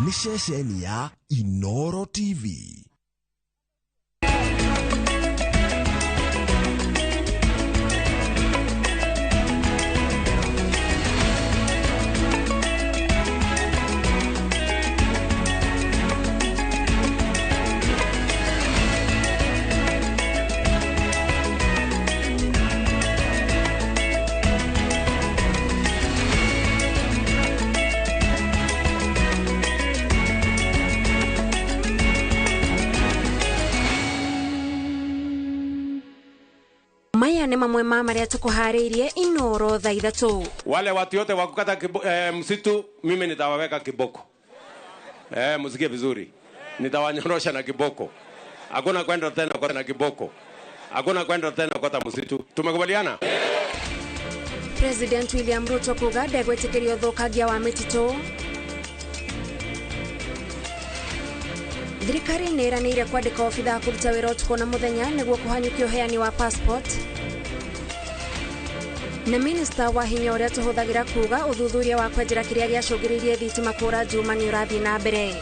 Nĩ ceceni ya Inoro TV. Maya nĩ mamwe ma marĩa tũkũharĩirie Inoro thaa 3. Wale watu wote wa kukata msitu, mimi nitawaweka kiboko. Msikie vizuri. Nitawanyorosha na kiboko. Hakuna kwenda tena kwa na kiboko. Hakuna kwenda tena kukata msitu. Tumekubaliana? President William Ruto kuga ndegwĩtĩkĩria ũthũkangia wa mĩtitũ. Thirikari nĩ ĩranĩire kwandĩka obithaa kũruta wĩra ũtukũ na mũthenya nĩguo kũhanyũkia ũheani wa passport. Na minista wa hinya ũrĩa tũhũthagĩra kuga ũthuthuria wa kwenjera kĩrĩa gĩacũngĩrĩirie thitima kũra Juma nĩ ũrathiĩ na mbere.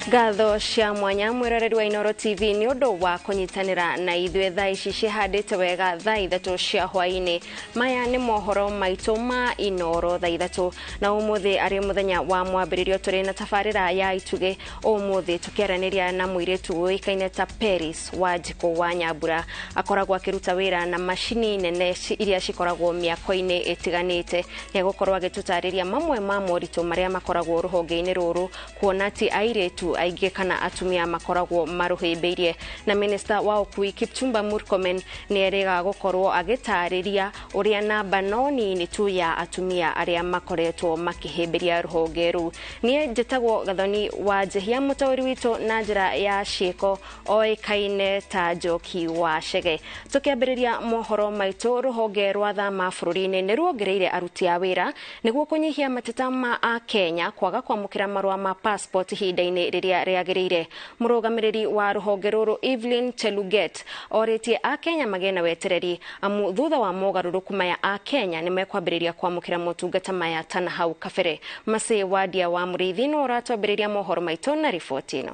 Ngatho cia mwanya mwĩroreri wa Inoro TV nĩ ũndũ wa kũnyitanĩra na ithuĩ thaa ici cihandĩte wega thaa 3 cia hwaĩ-inĩ. Maya nĩ mohoro maitũ ma Inoro thaa 3 na ũmũthĩ arĩ mũthenya wa mwambĩrĩrio tũrĩ na tabarĩra ya Itugĩ. Ũmũthĩ tũkĩaranĩria na mũirĩtu ũĩkaine ta Peris Wanjikũ wa Nyambura. Akoragwo akĩruta wĩra na macini nene iria cikoragwo mĩako-inĩ ĩtiganĩte. Nĩegũkorwo agĩtũtarĩria mamwe ma moritũ marĩa makoragwo rũhonge-inĩ rũrũ kuona ti airĩtu aingĩ kana atumia makoragwo maruhĩmbĩirie. Na minista wa ũkui Kipchumba Murkomen nĩ erĩga gũkorwo agĩtarĩria ũrĩa namba no nini tu ya atumia arĩa makoretwo makĩhĩmbĩria rũhonge rũu. Niĩ njĩtagwo Gathoni wa Njehia, mũtaũri witũ na njĩra ya ciĩko oĩkaine ta Njoki wa Chege. Tũkĩambĩrĩria mohoro maitũ, rũhonge rwa thama bũrũri-inĩ nĩ ruongereire aruti a wĩra nĩguo kũnyihia mateta ma Akenya kwaga kwamũkĩra marũa ma passport ihinda-inĩ rĩrĩa rĩagĩrĩire. Mũrũgamĩrĩri wa rũhonge rũrũ Evelyn Cheluget orĩtie Akenya magĩe na wetereri amu thutha wa mogarũrũku maya Akenya nĩ mekwambĩrĩria kwamũkĩra motungata maya ta na hau kabere. Masĩ Wadia wa Mũrĩithi no ũratwambĩrĩria mohoro maitũ na riboti ĩno.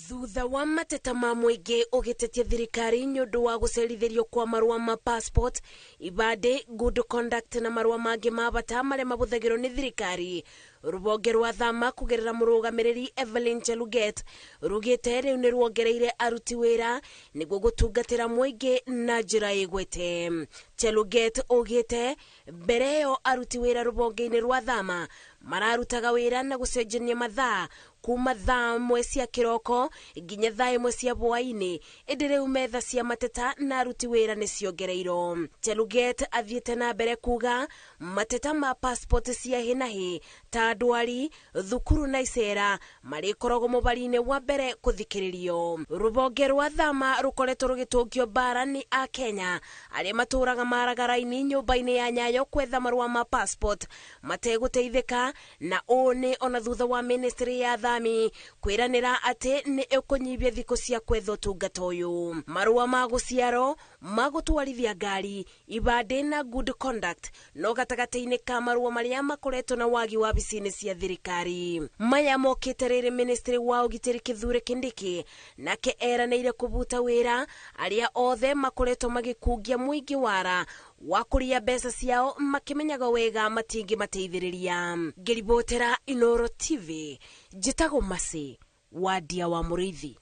Thutha wa mateta ma mũingĩ ũgĩtetia thirikari nĩ ũndũ wa gũcerithĩrio kwa marũa ma passport, ibandĩ, good conduct na marũa mangĩ ma bata marĩa mahũthagĩrwo nĩ thirikari, rũhonge rwa thama kũgerera mũrũgamĩrĩri Evelyn Cheluget rugĩte rĩu nĩ ruongereire aruti wĩra nĩguo gũtungatĩra mũingĩ na njĩra ĩgwete. Cheluget augĩte mbere ĩyo aruti wĩra rũhonge-inĩ rwa thama mararutaga wĩra na gũcenjania mathaa kuma thaa 1 cia kĩroko nginya thaa 1 cia hwaĩ-inĩ, ĩndĩ rĩu metha cia mateta na aruti wĩra nĩ ciongereirwo. Cheluget athiĩte na mbere kuga mateta ma passport cia hi na hi ta ndwari, thukuru na icera marĩkoragwo mũbari-inĩ wa mbere kũthikĩrĩrio. Rũhonge rwa thama rũkoretwo rũgĩtũngio mbara nĩ Akenya arĩa matũraga maragara-inĩ nyũmba-inĩ ya Nyayo kwetha marũa ma passport mategũteithĩka, na ũũ nĩ ona thutha wa ministry ya thami kwĩranĩra atĩ nĩ ĩkũnyihia thikũ cia kwetha ũtungata ũyũ. Marũa ma gũciarwo, ma gũtwarithia ngari, ibandĩ na good conduct no gatagatĩ-inĩ ka marũa marĩa makoretwo na wagi wa wabici-inĩ cia thirikari. Maya mokĩte rĩrĩ ministry wa ũgitĩri Kithure Kindiki nake eranĩire kũbuta wĩra arĩa othe makoretwo magĩkungia mũingĩ wara wa kũrĩa mbeca ciao makĩmenyaga wega matingĩmateithĩrĩria. Ngĩribotera Inoro TV, njĩtagwo Masĩ Wadia wa Mũrĩithi.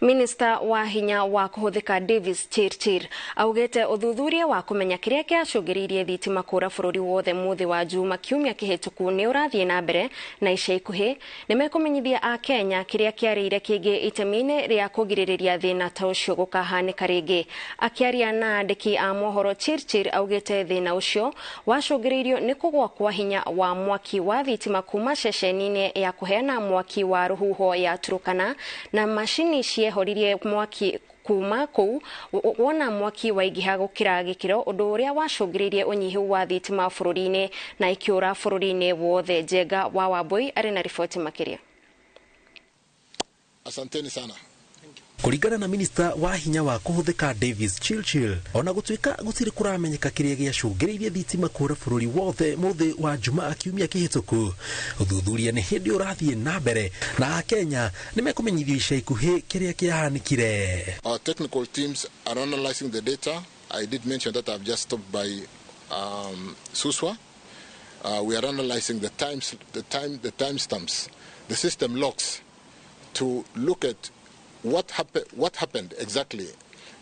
Minista wa hinya wa kuhuthika Davis Chirchir augite uthuthuria wa kumenya kiria kiacũngĩrĩirie thitima kũra bũrũri wothe mũthĩ wa Juma kiumia kĩhĩtũku nĩ ũrathiĩ na mbere na ica ikuhĩ nĩ mekũmenyithia Akenya kĩrĩa kĩarĩire kĩngĩ itemi-inĩ rĩa kũgirĩrĩria thĩna ta ũcio gũkahanĩka rĩngĩ. Akĩaria na andĩki a mohoro, Chirchir augĩte thĩna ũcio wacũngĩrĩirio nĩ kũgũa kwa hinya wa mwaki wa thitima kuma ceceni-inĩ ya kũheana mwaki wa rũhuho ya Turkana na macini ciehoririe mwaki kuma kũu wona mwaki waingĩha gũkĩra gĩkĩro, ũndũ ũrĩa wacũngĩrĩirie ũnyihu wa thitima bũrũri-inĩ na ikĩũra bũrũri-inĩ wothe. Njenga wa Wambui arĩ na riboti makĩria. Asanteni sana. Kũringana na minista wa hinya wa kũhũthĩka Davis Chirchir, ona gũtuĩka gũtirĩ kũramenyeka kĩrĩa gĩacũngĩrĩirie thitima kũra bũrũri wothe mũthĩ wa Jumaa kiumia kĩhĩtũku, ũthuthuria nĩ hĩndĩ ũrathiĩ na mbere na Akenya nĩ mekũmenyithio ica ikuhĩ kĩrĩa kĩahanĩkire. Our technical teams are analyzing the data. I did mention that I've just stopped by Suswa. We are analyzing the times, the time, the timestamps, the system logs, to look at what happened exactly,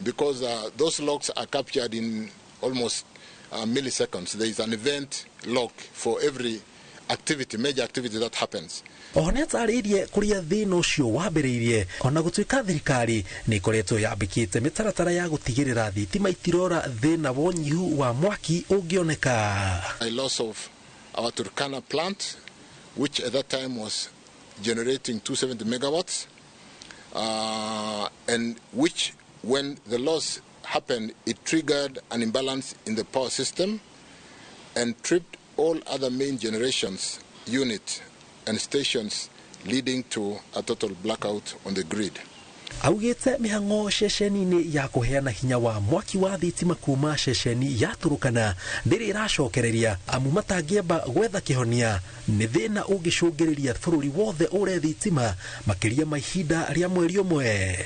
because those logs are captured in almost milliseconds. There is an event log for every activity, major activity that happens. Oho nĩ atarĩirie kũrĩa thĩna ũcio wambĩrĩirie, ona gũtuĩka thirikari nĩ ĩkoretwo yambĩkĩte mĩtaratara ya gũtigĩrĩra thitima itirora thĩna wa ũnyihu wa mwaki ũngĩoneka. A loss of our Turkana plant, which at that time was generating 270 megawatts, and which, when the loss happened, it triggered an imbalance in the power system and tripped all other main generations unit and stations, leading to a total blackout on the grid. Augĩte mĩhang'o ceceni-inĩ ya kũheana hinya wa mwaki wa thitima kuma ceceni ya Turkana ndĩrĩ ĩracokereria, amu matangĩamba gwetha kĩhonia nĩ thĩna ũngĩcũngĩrĩria bũrũri wothe ũre thitima makĩria ma ihinda rĩa mweri ũmwe.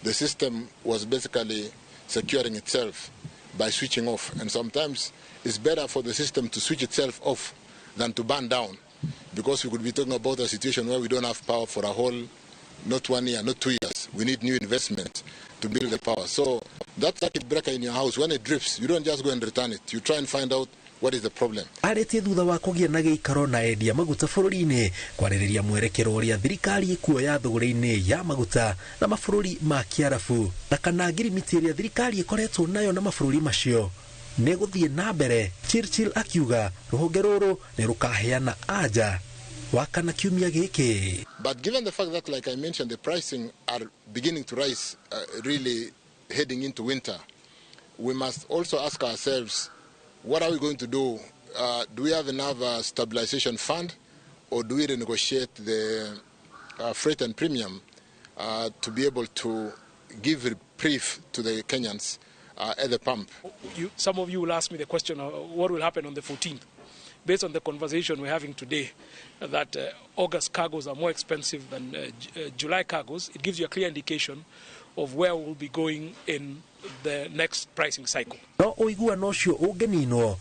The system was basically securing itself by switching off, and sometimes it's better for the system to switch itself off than to burn down, because we could be talking about a situation where we don't have power for a whole, not 1 year, not 2 years. We need new investment to build the power. So that circuit breaker in your house, when it drips, you don't just go and return it. You try and find out what is the problem. Arĩtie thutha wa kũgĩa na gĩikaro na endia maguta bũrũri-inĩ kwarĩrĩria mwerekero ũrĩa thirikari ĩkuoya thũgũrĩ-inĩ ya maguta na mabũrũri ma Kĩarabu, na kana ngirimiti ĩrĩa thirikari ĩkoretwo nayo na mabũrũri macio nĩ gũthiĩ na mbere. Chirchir akiuga rũhonge rũrũ nĩ rũkaheana anja wakana kiumia gĩkĩ. But given the fact that, like I mentioned, the pricing are beginning to rise, really heading into winter, we must also ask ourselves, what are we going to do? Do we have enough stabilization fund, or do we renegotiate the freight and premium to be able to give reprieve to the Kenyans at the pump? Some of you will ask me the question, what will happen on the 14th? Based on the conversation we're having today, that August cargoes are more expensive than July cargoes, it gives you a clear indication of where we'll be going in the next pricing cycle. No ũiguano ũcio ũngĩninwo,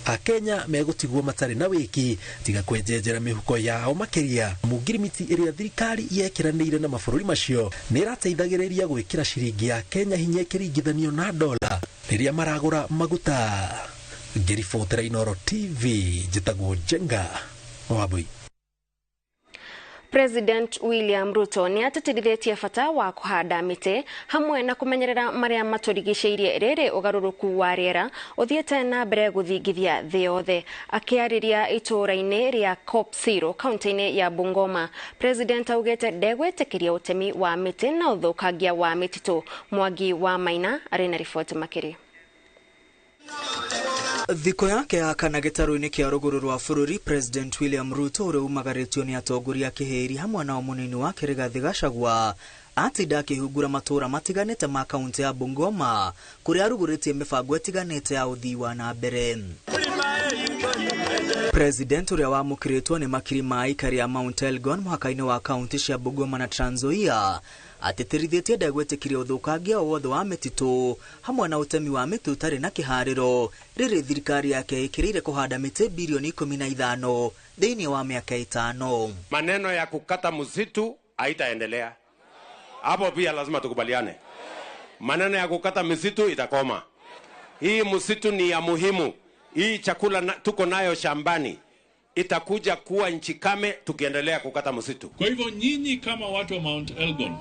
Akenya megũtigwo matarĩ na wĩki tiga kwenjenjera mĩhuko yao makĩria. Mũngirimiti ĩrĩa thirikari yekĩranĩire na mabũrũri macio nĩ ĩrateithagĩrĩria gwĩkĩra ciringi ya Kenya hinya ĩkĩringithanio na dola rĩrĩa maragũra maguta. Ngĩribotera Inooro TV, njĩtagwo Njenga Wambui. President William Ruto nĩ atĩtĩrithĩtie bata wa kũhanda mĩtĩ hamwe na kũmenyerera marĩa matũrigicĩirie rĩrĩ ũgarũrũku wa rĩera ũthiĩte na mbere gũthingithia thĩ yothe. Akĩarĩria itũũra-inĩ rĩa Kopsiro kaunti-inĩ ya Bungoma, President augĩte ndegwĩtĩkĩria ũtemi wa mĩtĩ na ũthũkangia wa mĩtitũ. Mwangi wa Maina arĩ na riboti makĩria. Thikũ yake ya kana gĩtarũ-inĩ kĩa rũgũrũ rwa bũrũri, President William Ruto ũrĩa umagarĩtio nĩ atongoria kĩhĩri hamwe na mũnini wake Rigathi Gachagua atinda akĩhungura matũũra matiganĩte ma kaunti ya Bungoma kũrĩa arugũrĩtie mĩbango ĩtiganĩte ya ũthii wa na mbere. President ũrĩa wamũkĩrĩtwo nĩ makiri ma aikari a Mount Elgon mũhaka-inĩ wa kaunti cia Bungoma na Trans Nzoia atĩtĩrithĩtie ndegwĩtĩkĩria ũthũkangia o wothe wa mĩtitũ hamwe na ũtemi wa mĩtĩ ũtarĩ na kĩharĩro rĩrĩ thirikari yake ĩkĩrĩire kũhanda mĩtĩ bilioni 15 thĩinĩ wa mĩaka 5. Maneno ya kukata msitu haitaendelea. Hapo pia lazima tukubaliane. Maneno ya kukata misitu itakoma. Hii msitu ni ya muhimu. Hii chakula tuko nayo shambani itakuja kuwa nchi kame tukiendelea kukata msitu. Kwa hivyo nyinyi kama watu wa Mount Elgon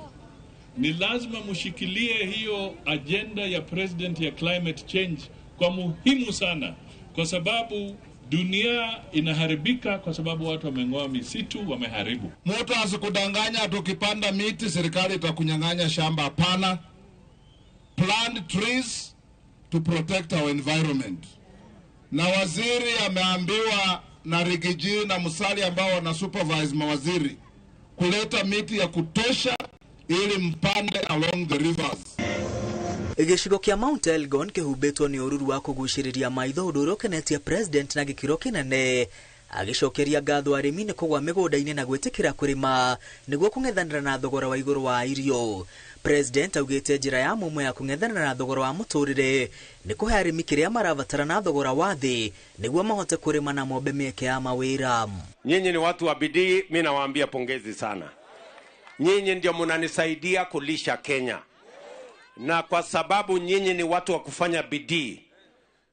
ni lazima mshikilie hiyo agenda ya president ya climate change kwa muhimu sana, kwa sababu dunia inaharibika kwa sababu watu wameng'oa misitu, wameharibu. Mtu asikudanganya, tukipanda miti serikali itakunyang'anya shamba. Hapana. Plant trees to protect our environment. Na waziri ameambiwa na Rigiji na Musali ambao wana supervise mawaziri kuleta miti ya kutosha ili mpande along the rivers. Gĩcigo kĩa Mount Elgon kĩhumbĩtwo nĩ ũruru wa kũgucĩrĩria maitho, ũndũ ũrĩa ũkenetie president na gĩkĩro kĩnene, agĩcokeria ngatho arĩmi nĩ kũgwa mĩgũnda-inĩ na gwĩtĩkĩra kũrĩma nĩguo kũng'ethanĩra na thogora wa igũrũ wa irio. President augĩte njĩra ya mũmwe ya kũng'ethanĩra na thogora wa mũtũrĩre nĩ kũhe arĩmi kĩrĩa marabatara na thogora wa thĩ nĩguo mahote kũrĩma na mombe mĩeke ya mawĩra. Nyinyi ni watu wa bidii, mimi nawaambia pongezi sana. Nyinyi ndio mnanisaidia kulisha Kenya. Na kwa sababu nyinyi ni watu wa kufanya bidii,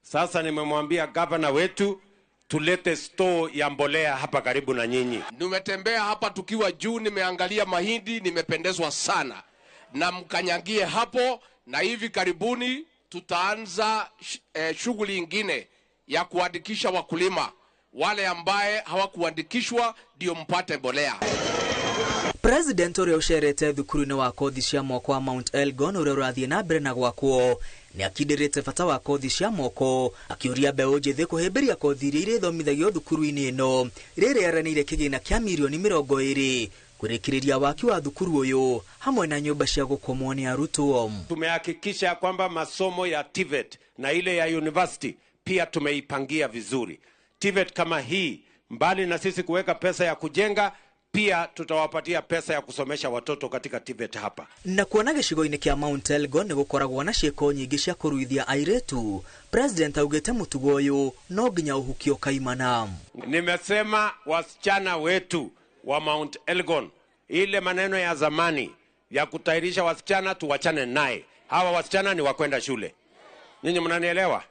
sasa nimemwambia governor wetu tulete store ya mbolea hapa karibu na nyinyi. Nimetembea hapa tukiwa juu, nimeangalia mahindi, nimependezwa sana. Na mkanyangie hapo, na hivi karibuni tutaanza shughuli ingine ya kuandikisha wakulima wale ambaye hawakuandikishwa ndio mpate mbolea. President ũrĩa ũcerete thukuru-inĩ wa kothi cia moko wa Mount Elgon ũrĩa ũrathiĩ na mbere na gwakwo nĩ akindĩrĩte bata wa kothi cia moko, akĩũria mbeũ njĩthĩ kũhĩmbĩria kothi iria irĩthomithagio thukuru-inĩ ĩno rĩrĩa aranĩire kĩgĩna kĩa mirioni 20 kũrĩkĩrĩria waki wa thukuru ũyũ hamwe na nyũmba cia gũkomwo nĩ arutwo. Tumehakikisha kwamba masomo ya TVET na ile ya university pia tumeipangia vizuri. TVET kama hii, mbali na sisi kuweka pesa ya kujenga, pia tutawapatia pesa ya kusomesha watoto katika TVET hapa. Na kuona gĩcigo-inĩ kĩa Mount Elgon nĩ gũkoragwo na ciĩko nyingĩ cia kũruithia airĩtu, President augĩte mũtugo ũyũ no nginya ũhukio kaimana. Nimesema wasichana wetu wa Mount Elgon, ile maneno ya zamani ya kutairisha wasichana tuwachane naye. Hawa wasichana ni wakwenda shule. Nyinyi mnanielewa?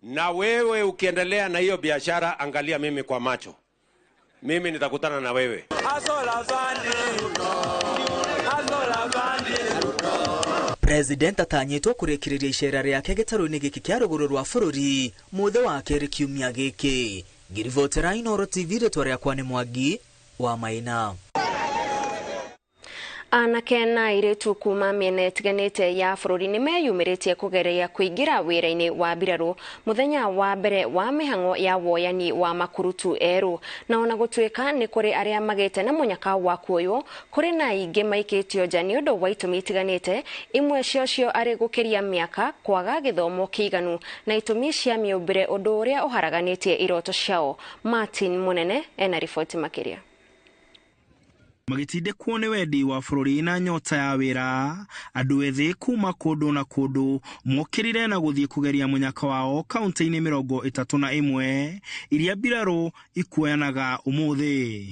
Na wewe ukiendelea na hiyo biashara, angalia mimi kwa macho. Mimi nitakutana na wewe. President atanyĩtwo kũrĩkĩrĩria icera rĩake gĩtarũ-inĩ gĩkĩ kĩa rũgũrũ rwa bũrũri mũthĩ wa kerĩ kiumia gĩkĩ. Ngĩribotera Inooro TV, rĩtwa rĩakwa nĩ Mwangi wa Maina. Anake na airĩtu kuma mĩena ĩtiganĩte ya bũrũri nĩ meyumĩrĩtie kũgeria kũingĩra wĩra-inĩ wa mbirarũ mũthenya wa mbere wa mĩhang'o ya woyani wa makurutu erũ. Na ona gũtuĩka nĩ kũrĩ arĩa magĩte na mũnyaka wa kuoywo, kũrĩ na aingĩ maikĩtio nja nĩ ũndũ wa itũmi itiganĩte, imwe ciocio arĩ gũkĩria mĩaka, kwaga gĩthomo kĩiganu na itũmi cia mĩũmbĩre, ũndũ ũrĩa ũharaganĩtie iroto ciao. Martin Munene ena riboti makĩria. Magĩtindĩkwo nĩ wendi wa bũrũri na nyota ya wĩra, andũ ethĩ kuma kũndũ na kũndũ mokĩrire na gũthiĩ kũgeria mũnyaka wao kaunti-inĩ 31 iria mbirarũ ikuoyanaga ũmũthĩ.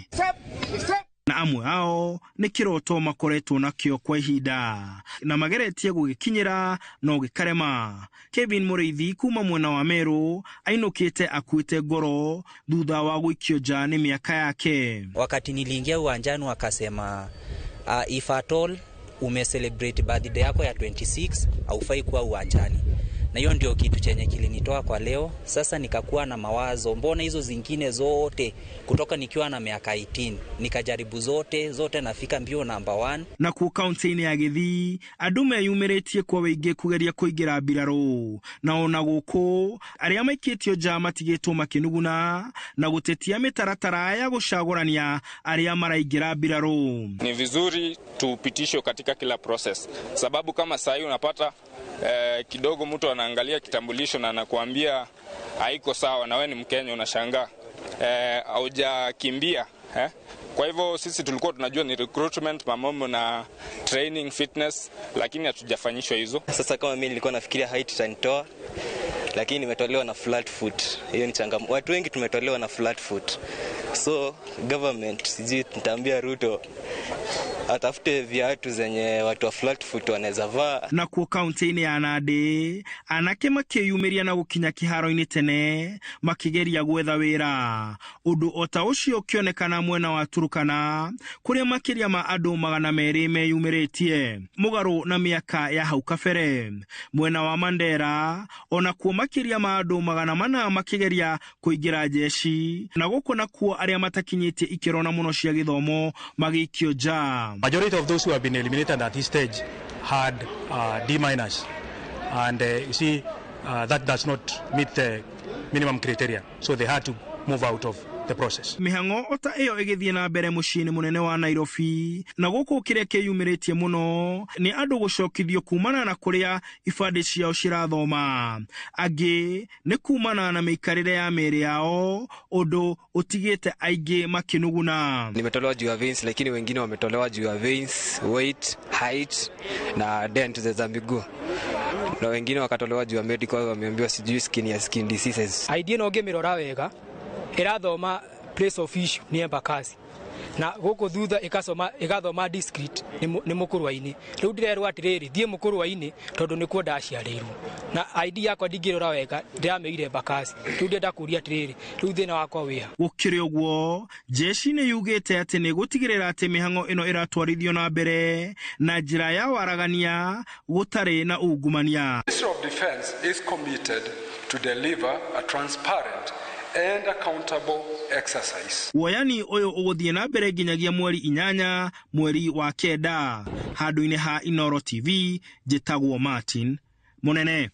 Na amwe ao nĩ kĩroto makoretwo nakĩo kwa ihinda na mageretie gũgĩkinyĩra no gĩkarema. Kevin Mũrĩithi kuma mwena wa Meru ainũkĩte akuĩte ngoro thutha wa gũikio nja nĩ mĩaka yake. Wakati niliingia uwanjani wakasema, if at all umecelebrate birthday yako ya 26 haufai kuwa uwanjani. Na hiyo ndio kitu chenye kilinitoa kwa leo. Sasa nikakuwa na mawazo, mbona hizo zingine zote kutoka nikiwa na miaka 18 nikajaribu zote nafika mbio namba 1. Na ku kaunti-inĩ ya Gĩthii andũ meyumĩrĩtie kwa wĩingĩ kũgeria kũingĩra mbirarũ, na ona gũkũ arĩa maikĩtio nja matigĩtwo makĩnuguna na gũtetia mĩtaratara ya gũcagũrania arĩa maraingĩra mbirarũ. Ni vizuri tupitishwe katika kila process, sababu kama sasa unapata kidogo mtu anaangalia kitambulisho na anakuambia haiko sawa, na wewe ni Mkenya unashangaa haujakimbia. Kwa hivyo sisi tulikuwa tunajua ni recruitment, mambo na training, fitness, lakini hatujafanyishwa hizo. Sasa kama mimi nilikuwa nafikiria height itanitoa, lakini nimetolewa na flat foot. Hiyo ni changamoto. Watu wengi tumetolewa na flat foot. So government, sijui nitaambia Ruto atafute viatu zenye watu wa flat foot wanaweza vaa. Nakuo kaunti-inĩ ya Nandĩ anake makĩyumĩria na gũkinya kĩharo-inĩ tene makĩgeria gwetha wĩra. Ũndũ o ta ũcio ũkĩonekana mwena wa Turkana kũrĩa makĩria ma andũ 200 meyumĩrĩtie mũgarũ na mĩaka ya hau kabere. Mwena wa Mandera onakuo makĩria ma andũ 400 makĩgeria kũingĩra jeshi, na gũkũ nakuo arĩa matakinyĩtie ikĩro na mũno cia gĩthomo magĩikio nja. Majority of those who have been eliminated at this stage had D minus, and you see that does not meet the minimum criteria, so they had to move out of the process. Mĩhang'o o ta ĩyo ĩgĩthiĩ na mbere mũciĩ-inĩ mũnene wa Nairobi, na gũkũ kĩrĩa kĩyumĩrĩtie mũno nĩ andũ gũcokithio kumana na kũrĩa ibandĩ ciao cirathoma. Angĩ nĩ kumana na mĩikarĩre ya mĩĩrĩ yao, ũndũ ũtigĩte aingĩ makĩnuguna. Nimetolewa juu ya veins, lakini wengine wametolewa juu ya veins, weight, height na dent za miguu. Na wengine wakatolewa juu ya medical, wameambiwa sijui skin ya skin diseases. ID ĩno ũngĩmĩrora wega ĩrathoma place of issue nĩ Embakasi, na gũkũ thutha ĩgathoma discrete nĩ Mũkũrwa-inĩ. Rĩu ndĩrerwo atĩrĩrĩ, thiĩ Mũkũrwa-inĩ tondũ nĩkuo ndaciarĩirwo, na ID yakwa ndingĩrora wega ndĩramĩire Embakasi. Rĩu ndĩrenda kũria atĩrĩrĩ, rĩu thĩna wakwa wĩha? Gũkĩrĩ ũguo, jeshi nĩ yugĩte atĩ nĩ gũtigĩrĩra atĩ mĩhang'o ĩno ĩratwarithio na mbere na njĩra ya waragania gũtarĩ na ungumania. Ministry of Defense is committed to deliver a transparent and accountable exercise. Woyani ũyũ ũgũthiĩ na mbere nginyagia mweri 8 mweri wa 9. Handũ-inĩ ha Inooro TV, njĩtagwo Martin Mũnene.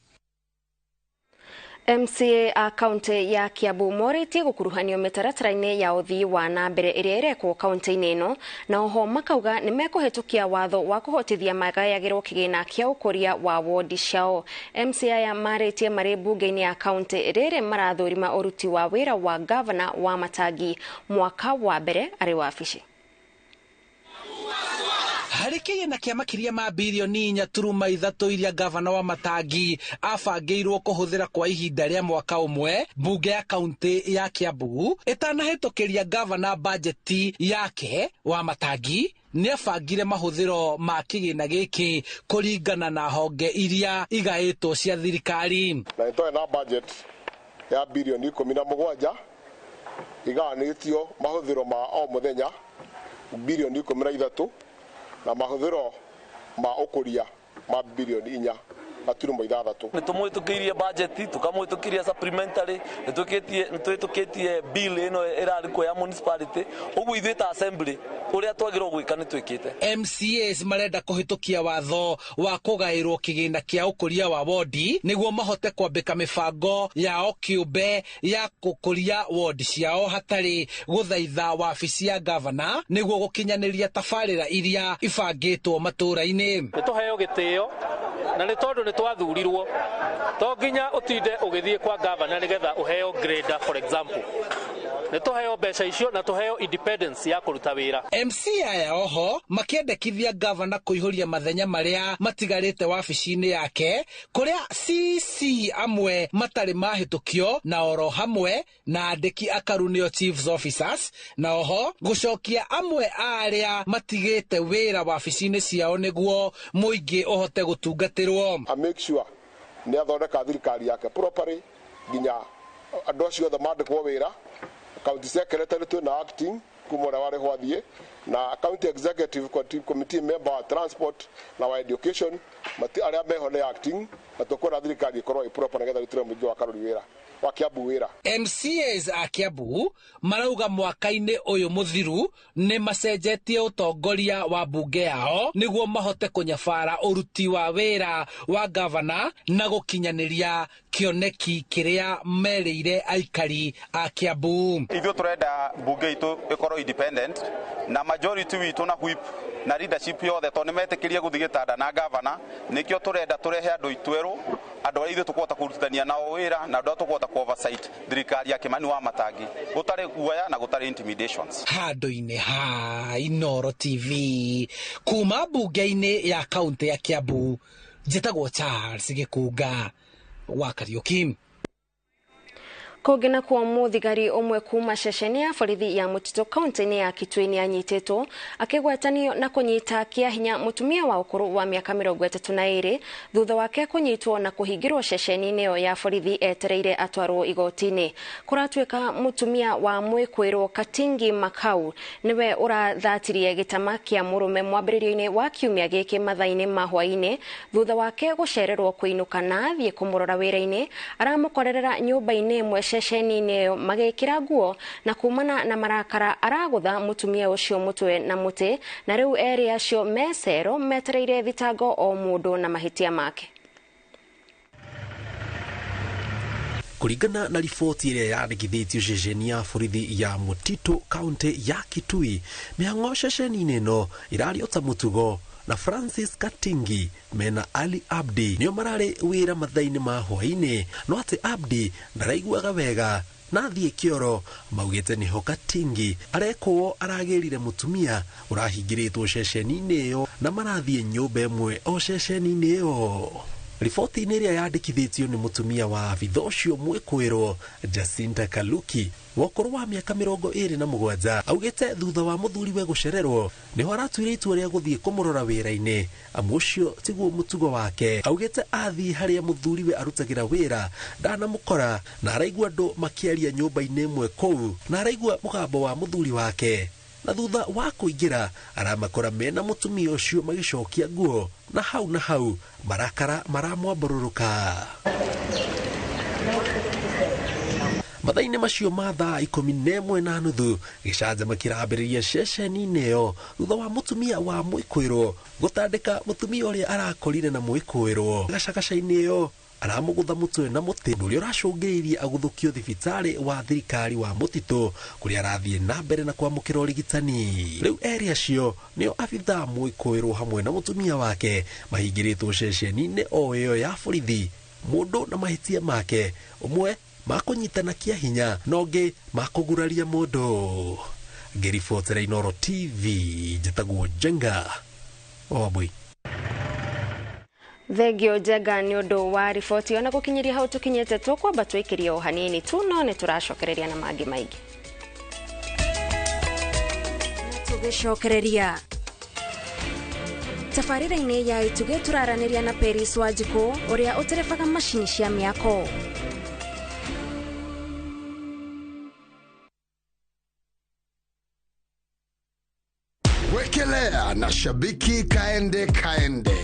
MCA a kaunti ya Kiambu morĩtie gũkuruhanio mĩtaratara-inĩ ya ũthii wa na mbere ĩrĩa ĩrekwo kaunti-inĩ ĩno, na oho makauga nĩ mekũhĩtũkia watho wa kũhotithia magayagĩrwo kĩgĩna kĩa ũkũria wa wodi ciao. MCA aya marĩtie marĩ mbunge-inĩ ya kaunti rĩrĩ marathũrima ũruti wa wĩra wa gavana wa Matangi mwaka wa mbere arĩ wabici. Harĩ kĩgĩna kĩa makĩria ma birioni 4.3 iria gavana wa Matangi abangĩirwo kũhũthĩra kwa ihinda rĩa mwaka ũmwe, mbunge ya kaunti ya Kiambu ĩtanahĩtũkĩria gavana bajeti yake wa Matangi nĩabangire mahũthĩro ma kĩgĩna gĩkĩ kũringana na honge iria igaĩtwo cia thirikari. Na nĩtwarĩ na budget ya birioni 17 igayanĩtio mahũthĩro ma o mũthenya birioni 13 na mahũthĩro ma ũkũria ma birioni 4.6. Nĩtũmũhĩtũkĩirie budget, tũkamũhĩtũkĩria supplementary, nĩtũhĩtũkĩtie bill ĩno ĩrarĩ ya municipality, ũguo ithuĩ ta assembly ũrĩa twagĩrĩirwo gwĩka nĩ twĩkĩte. MCAs marenda kũhĩtũkia watho wa kũgaĩrwo kĩgĩna kĩa ũkũria wa wodi nĩguo mahote kwambĩka mĩbango yao kĩũmbe ya gũkũria wodi ciao hatarĩ gũthaitha wabici ya gavana nĩguo gũkinyanĩria tabarĩra iria ibangĩtwo matũũra-inĩ. Nĩtũheo gĩtĩo na nĩ tondũ nĩ twathurirwo, to nginya ũtinde ũgĩthiĩ kwa gavana nĩgetha ũheo grader, for example. Nĩ tũheo mbeca icio na tũheo independence ya kũruta wĩra. MC aya oho makĩendekithia gavana kũihũria mathenya marĩa matigarĩte wabici-inĩ yake kũrĩa CC amwe matarĩ mahĩtũkio na oro hamwe na andĩki akaru nĩo chiefs officers, na oho gũcokia amwe a arĩa matigĩte wĩra wabici-inĩ ciao nĩguo mũingĩ ũhote gũtungatĩrwo. A make sure nĩ athondeka thirikari yake properly nginya andũ acio othe mandĩkwo wĩra. County secretary twĩna acting kuma ũrĩa warĩ hwathiĩ, na county executive committee member wa transport na wa education arĩa meho nĩ acting, na tũkwenda thirikari ĩkorwo ĩ proper nĩgetha ĩrutĩre mũingĩ wa Karuri wĩra wa Kiambu wĩra. MCAs a Kiambu marauga mwaka-inĩ ũyũ mũthiru nĩ macenjetie ũtongoria wa mbunge yao nĩguo mahote kũnyabara ũruti wa wĩra wa gavana na gũkinyanĩria kĩoneki kĩrĩa merĩire aikari a Kiambu. Ithuĩ tũrenda mbunge itũ ĩkorwo independent na majority witũ na whip na leadership yothe tondũ nĩmetĩkĩrie gũthiĩ gĩtanda na gavana, nĩkĩo tũrenda tũrehe andũ aitũ erũ, andũ arĩa ithuĩ tũkũhota kũrutithania nao wĩra na andũ arĩa tũkũhota kũ oversight thirikari ya Kimani wa Matangi gũtarĩ guoya na gũtarĩ intimidations. Handũ-inĩ ha Inooro TV kuma mbunge-inĩ ya kaunti ya Kiambu, njĩtagwo Charles Gĩkunga wa Kariũki. Kũngĩ nakuo mũthigari ũmwe kuma ceceni ya borithi ya Mũtitũ kaunti-inĩ ya Kitui nĩ anyitĩtwo akĩgwatanio na kũnyita kĩa hinya mũtumia wa ũkũrũ wa mĩaka 32 thutha wake kũnyitwo na kũhingĩrwo ceceni-inĩ ĩyo ya borithi etereire atwarwo igoti-inĩ. Kũratuĩka mũtumia wa mwĩkũĩrwo Katingi Makau nĩwe ũrathatirie gĩtama kĩa mũrũme mwambĩrĩrio-inĩ wa kiumia gĩkĩ mathaa-inĩ ma hwaĩ-inĩ thutha wake gũcererwo kũinũka na athiĩ kũmũrora wĩra-inĩ aramũkorerera nyũmba-inĩ ĩmwe ceceni-inĩ ĩyo magĩkĩra nguo na kumana na marakara aragũtha mũtumia ũcio mũtwe na mũtĩ na rĩu erĩ acio me cero metereire thitango o mũndũ na mahĩtia make. Kũringana na riboti ĩrĩa yandĩkithĩtio ceceni ya borithi ya Mũtitũ kaunti ya Kitui, mĩhang'o ceceni-inĩ ĩno ĩrarĩ o ta mũtugo na Francis Katingi mena Ali Abdi nĩo mararĩ wĩra mathaa-inĩ ma hwaĩ-inĩ, no atĩ Abdi ndaraiguaga wega na athiĩ kĩoro maugĩte nĩho Katingi arekwo aragĩrire mũtumia ũrahingĩrĩtwo ceceni-inĩ ĩyo na marathiĩ nyũmba ĩmwe o ceceni-inĩ ĩyo. Riboti-inĩ ĩrĩa yandĩkithĩtio nĩ mũtumia wa abitha ũcio mwĩkũĩrwo Jacinta Kaluki wa ũkũrũ wa mĩaka 27 augĩte thutha wa mũthuriwe gũcererwo nĩho aratuire itua rĩa gũthiĩ kũmũrora wĩra-inĩ amu ũcio tiguo mũtugo wake. Augĩte athiĩ harĩa mũthuriwe arutagĩra wĩra ndanamũkora na araigua andũ makĩaria nyũmba-inĩ ĩmwe kũu na araigua mũgambo wa mũthuri wake na thutha wa kũingĩra aramakora mena mũtumia ũcio magĩcokia nguo na hau marakara maramwambũrũrũka. Mathaa-inĩ macio ma thaa 11:30 gĩcanjama kĩrambĩrĩria ceceni-inĩ ĩyo thutha wa mũtumia wa mwĩkũĩrwo gũtandĩka mũtumia ũrĩa arakorire na mwĩkũĩrwo gacagaca-inĩ ĩyo aramũgũtha mũtwe na mũtĩ ũrĩa ũracũngĩrĩirie agũthũkio thibitarĩ wa thirikari wa Mũtitũ kũrĩa arathiĩ na mbere na kwamũkĩra ũrigitani. Rĩu erĩ acio nĩo abithaa mwĩkũĩrwo hamwe na mũtumia wake mahingĩrĩtwo ceceni-inĩ o ĩyo ya borithi mũndũ na mahĩtia make, ũmwe makũnyitana kĩa hinya na ũngĩ makũguraria mũndũ. Ngĩribotera Inooro TV njĩtagwo Njenga Wambui. Thengio Njenga nĩ ũndũ wa riboti ona gũkinyĩria hau tũkinyĩte tũkwamba twĩkĩrie o hanini tu no nĩ tũracokereria na mangĩ maingĩ. Tũgĩcokereria tabarĩra-inĩ ya Itugĩ tũraranĩria na Peris Wanjikũ ũrĩa ũterebaga macini cia mĩako. Wekelea na shabiki kaende kaende.